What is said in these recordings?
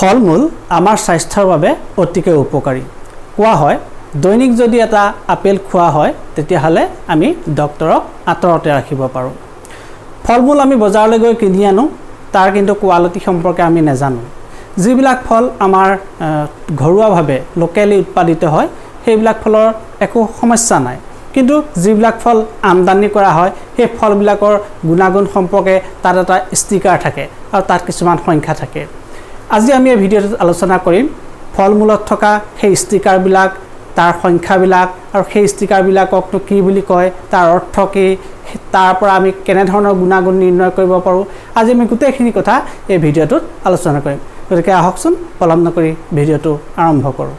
ফল-মূল আমাৰ স্বাস্থ্যৰ বাবে অতিকৈ উপকাৰী। কোৱা হয় দৈনিক যদি এটা আপেল খোৱা হয় তেতিয়াহ'লে আমি ডক্টৰক আঁতৰতে ৰাখিব পাৰোঁ। ফল-মূল আমি বজাৰলৈ গৈ কিনি আনো, তাৰ কিন্তু কোৱালিটি সম্পৰ্কে আমি নাজানো। যিবিলাক ফল আমাৰ ঘৰুৱাভাৱে লোকেলি উৎপাদিত হয় সেইবিলাক ফলৰ একো সমস্যা নাই, কিন্তু যিবিলাক ফল আমদানি কৰা হয় সেই ফলবিলাকৰ গুণাগুণ সম্পৰ্কে তাত এটা ষ্টিকাৰ থাকে আৰু তাত কিছুমান সংখ্যা থাকে। আজি আমি এই ভিডিঅ'টোত আলোচনা কৰিম ফল-মূলত থকা সেই ষ্টিকাৰবিলাক, তাৰ সংখ্যাবিলাক আৰু সেই ষ্টিকাৰবিলাককনো কি বুলি কয়, তাৰ অৰ্থ কি, তাৰ পৰা আমি কেনেধৰণৰ গুণাগুণ নিৰ্ণয় কৰিব পাৰোঁ। আজি আমি গোটেইখিনি কথা এই ভিডিঅ'টোত আলোচনা কৰিম। গতিকে আহকচোন পলম নকৰি ভিডিঅ'টো আৰম্ভ কৰোঁ।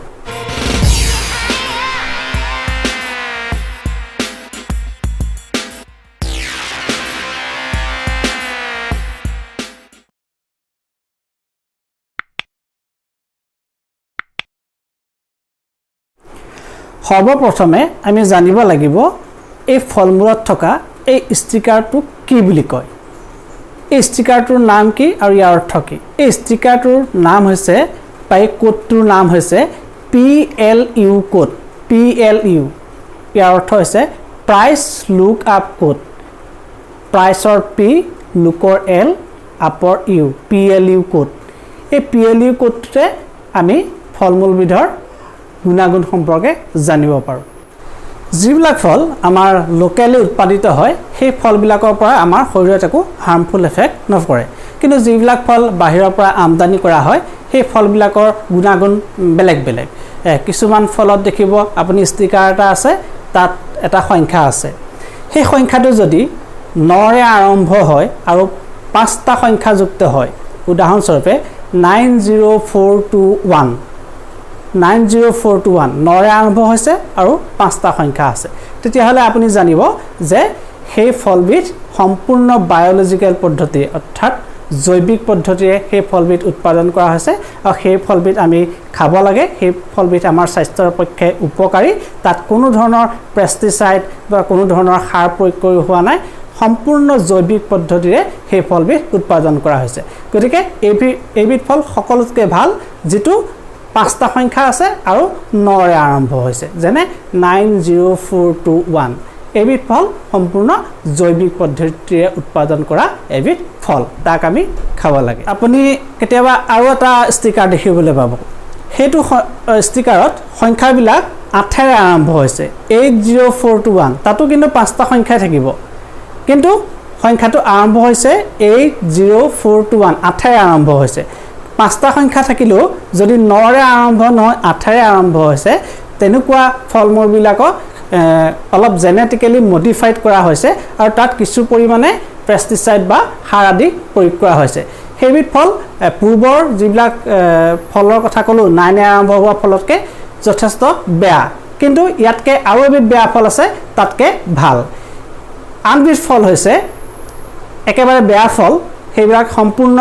সৰ্বপ্ৰথমে আমি জানিব লাগিব এই ফল-মূলত থকা এই ষ্টিকাৰটোক কি বুলি কয়, এই ষ্টিকাৰটোৰ নাম কি আৰু ইয়াৰ অৰ্থ কি। এই ষ্টিকাৰটোৰ নাম হৈছে বা এই কোডটোৰ নাম হৈছে P L U code. P L U ইয়াৰ অৰ্থ হৈছে প্ৰাইচ লুক আপ কোড। প্ৰাইচৰ পি, লুকৰ এল, আপৰ U, P L U code. এই পি এল ইউ কোডটোতে আমি ফল-মূলবিধৰ গুণাগুণ সম্পৰ্কে জানিব পাৰোঁ। যিবিলাক ফল আমাৰ লোকেলি উৎপাদিত হয় সেই ফলবিলাকৰ পৰা আমাৰ শৰীৰত একো হাৰ্মফুল এফেক্ট নকৰে, কিন্তু যিবিলাক ফল বাহিৰৰ পৰা আমদানি কৰা হয় সেই ফলবিলাকৰ গুণাগুণ বেলেগ বেলেগ। কিছুমান ফলত দেখিব আপুনি ষ্টিকাৰ এটা আছে, তাত এটা সংখ্যা আছে। সেই সংখ্যাটো যদি নৰে আৰম্ভ হয় আৰু পাঁচটা সংখ্যাযুক্ত হয়, উদাহৰণস্বৰূপে 90421, 90421 নৰে আৰম্ভ হৈছে আৰু পাঁচটা সংখ্যা আছে, তেতিয়াহ'লে আপুনি জানিব যে সেই ফলবিধ সম্পূৰ্ণ বায়'লজিকেল পদ্ধতি অৰ্থাৎ জৈৱিক পদ্ধতিৰে সেই ফলবিধ উৎপাদন কৰা হৈছে আৰু সেই ফলবিধ আমি খাব লাগে। সেই ফলবিধ আমাৰ স্বাস্থ্যৰ পক্ষে উপকাৰী, তাত কোনো ধৰণৰ পেষ্টিচাইড বা কোনো ধৰণৰ সাৰ প্ৰয়োগ কৰি হোৱা নাই, সম্পূৰ্ণ জৈৱিক পদ্ধতিৰে সেই ফলবিধ উৎপাদন কৰা হৈছে। গতিকে এইবিধ ফল সকলোতকৈ ভাল যিটো পাঁচটা সংখ্যা আছে আৰু নৰে আৰম্ভ হৈছে, যেনে 90421। এইবিধ ফল সম্পূৰ্ণ জৈৱিক পদ্ধতিৰে উৎপাদন কৰা এবিধ ফল, তাক আমি খাব লাগে। আপুনি কেতিয়াবা আৰু এটা ষ্টিকাৰ দেখিবলৈ পাব, সেইটো ষ্টিকাৰত সংখ্যাবিলাক আঠেৰে আৰম্ভ হৈছে, 80421। তাতো কিন্তু পাঁচটা সংখ্যাই থাকিব, কিন্তু সংখ্যাটো আৰম্ভ হৈছে 80421, আঠেৰে আৰম্ভ হৈছে। পাঁচটা সংখ্যা থাকিলেও যদি নৰে আৰম্ভ নহয় আঠেৰে আৰম্ভ হৈছে, তেনেকুৱা ফল মূলবিলাকক অলপ জেনেটিকেলি মডিফাইড কৰা হৈছে আৰু তাত কিছু পৰিমাণে পেষ্টিচাইড বা সাৰ আদি প্ৰয়োগ কৰা হৈছে। সেইবিধ ফল পূৰ্বৰ যিবিলাক ফলৰ কথা ক'লোঁ নাইনে আৰম্ভ হোৱা ফলতকৈ যথেষ্ট বেয়া, কিন্তু ইয়াতকৈ আৰু এবিধ বেয়া ফল আছে তাতকৈ ভাল। আনবিধ ফল হৈছে একেবাৰে বেয়া ফল, সেইবিলাক সম্পূৰ্ণ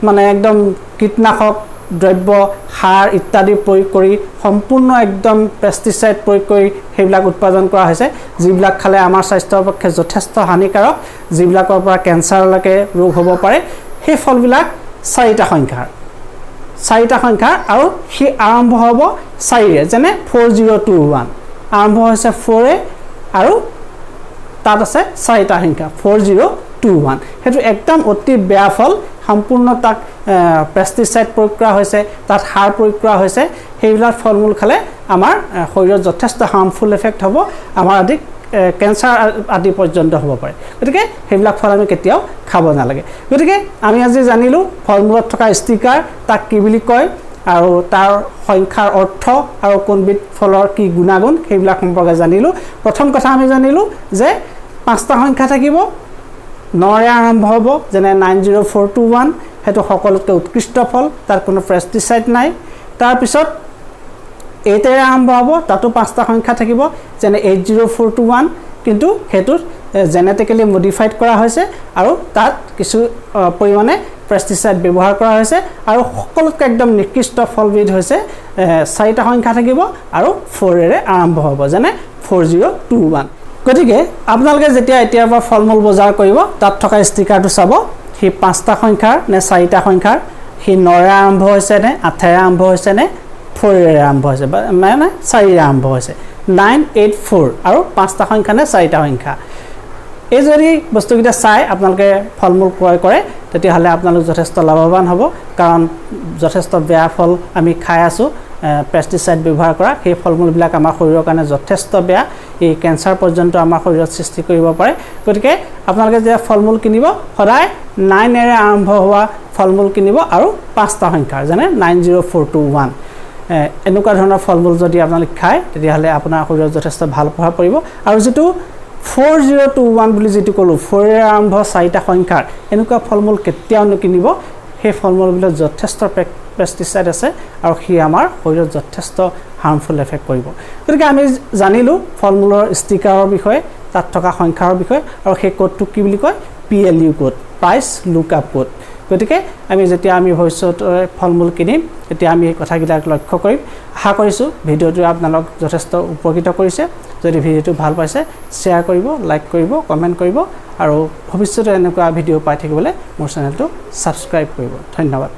মানে একদম কীটনাশক দ্ৰব্য সাৰ ইত্যাদি প্ৰয়োগ কৰি সম্পূৰ্ণ একদম পেষ্টিচাইড প্ৰয়োগ কৰি সেইবিলাক উৎপাদন কৰা হৈছে, যিবিলাক খালে আমাৰ স্বাস্থ্যৰ পক্ষে যথেষ্ট হানিকাৰক, যিবিলাকৰ পৰা কেঞ্চাৰলৈকে ৰোগ হ'ব পাৰে। সেই ফলবিলাক চাৰিটা সংখ্যাৰ আৰু সি আৰম্ভ হ'ব চাৰিৰে, যেনে 4021 আৰম্ভ হৈছে 4 আৰু তাত আছে চাৰিটা সংখ্যা 4021। সেইটো একদম অতি বেয়া ফল, সম্পূৰ্ণ তাক পেষ্টিচাইড প্ৰয়োগ কৰা হৈছে, তাত সাৰ প্ৰয়োগ কৰা হৈছে। সেইবিলাক ফল মূল খালে আমাৰ শৰীৰত যথেষ্ট হাৰ্মফুল এফেক্ট হ'ব, আমাৰ আদি কেঞ্চাৰ আদি পৰ্যন্ত হ'ব পাৰে। গতিকে সেইবিলাক ফল আমি কেতিয়াও খাব নালাগে। গতিকে আমি আজি জানিলোঁ ফল মূলত থকা ষ্টিকাৰ তাক কি বুলি কয় আৰু তাৰ সংখ্যাৰ অৰ্থ আৰু কোনবিধ ফলৰ কি গুণাগুণ সেইবিলাক সম্পৰ্কে জানিলোঁ। প্ৰথম কথা আমি জানিলোঁ যে পাঁচটা সংখ্যা থাকিব, নৰে আৰম্ভ হ'ব, যেনে 90421, সেইটো সকলোতকৈ উৎকৃষ্ট ফল, তাৰ কোনো পেষ্টিচাইড নাই। তাৰপিছত এইটেৰে আৰম্ভ হ'ব, তাতো পাঁচটা সংখ্যা থাকিব, যেনে 80421, কিন্তু সেইটোত জেনেটিকেলি মডিফাইড কৰা হৈছে আৰু তাত কিছু পৰিমাণে পেষ্টিচাইড ব্যৱহাৰ কৰা হৈছে। আৰু সকলোতকৈ একদম নিকৃষ্ট ফলবিধ হৈছে চাৰিটা সংখ্যা থাকিব আৰু 4ৰে আৰম্ভ হ'ব, যেনে 4021। গতিকে আপোনালোকে যেতিয়া এতিয়াৰ পৰা ফল মূল বজাৰ কৰিব তাত থকা ষ্টিকাৰটো চাব, সেই পাঁচটা সংখ্যাৰ নে চাৰিটা সংখ্যাৰ, সি নৰে আৰম্ভ হৈছে নে আঠেৰে আৰম্ভ হৈছে নে ফ'ৰেৰে আৰম্ভ হৈছে, বা মানে চাৰিৰে আৰম্ভ হৈছে। 9, 8, 4 আৰু পাঁচটা সংখ্যা নে চাৰিটা সংখ্যা। এই যদি বস্তুকেইটা চাই আপোনালোকে ফল মূল ক্ৰয় কৰে, তেতিয়াহ'লে আপোনালোক যথেষ্ট লাভৱান হ'ব। কাৰণ যথেষ্ট বেয়া ফল আমি খাই আছোঁ, পেষ্টিচাইড ব্যৱহাৰ কৰা সেই ফল মূলবিলাক আমাৰ শৰীৰৰ কাৰণে যথেষ্ট বেয়া। এই কেঞ্চাৰ পৰ্যন্ত আমাৰ শৰীৰত সৃষ্টি কৰিব পাৰে। গতিকে আপোনালোকে যেতিয়া ফল মূল কিনিব, সদায় নাইনেৰে আৰম্ভ হোৱা ফল মূল কিনিব আৰু পাঁচটা সংখ্যা, যেনে 9, 0, 4, 2, 1, এনেকুৱা ধৰণৰ ফল মূল যদি আপোনালোকে খায়, তেতিয়াহ'লে আপোনাৰ শৰীৰত যথেষ্ট ভাল প্ৰভাৱ পৰিব। আৰু যিটো 4, 0, 2, 1 বুলি যিটো ক'লোঁ, ফ'ৰেৰে আৰম্ভ চাৰিটা সংখ্যাৰ এনেকুৱা ফল মূল কেতিয়াও নিকিনিব। সেই ফল মূলবিলাক যথেষ্ট পেষ্টিচাইড আছে আৰু সি আমাৰ শৰীৰত যথেষ্ট হাৰ্মফুল এফেক্ট কৰিব। গতিকে আমি জানিলোঁ ফল মূলৰ ষ্টিকাৰৰ বিষয়ে, তাত থকা সংখ্যাৰ বিষয়ে আৰু সেই ক'ডটোক কি বুলি কয়? PLU code, price look up code। গতিকে আমি যেতিয়া আমি ভৱিষ্যতে ফল মূল কিনিম, তেতিয়া আমি এই কথাবিলাক লক্ষ্য কৰিম। আশা কৰিছোঁ ভিডিঅ'টোৱে আপোনালোক যথেষ্ট উপকৃত কৰিছে। যদি ভিডিঅ'টো ভাল পাইছে, শ্বেয়াৰ কৰিব, লাইক কৰিব, কমেণ্ট কৰিব আৰু ভৱিষ্যতে এনেকুৱা ভিডিঅ' পাই থাকিবলৈ মোৰ চেনেলটো ছাবস্ক্ৰাইব কৰিব। ধন্যবাদ।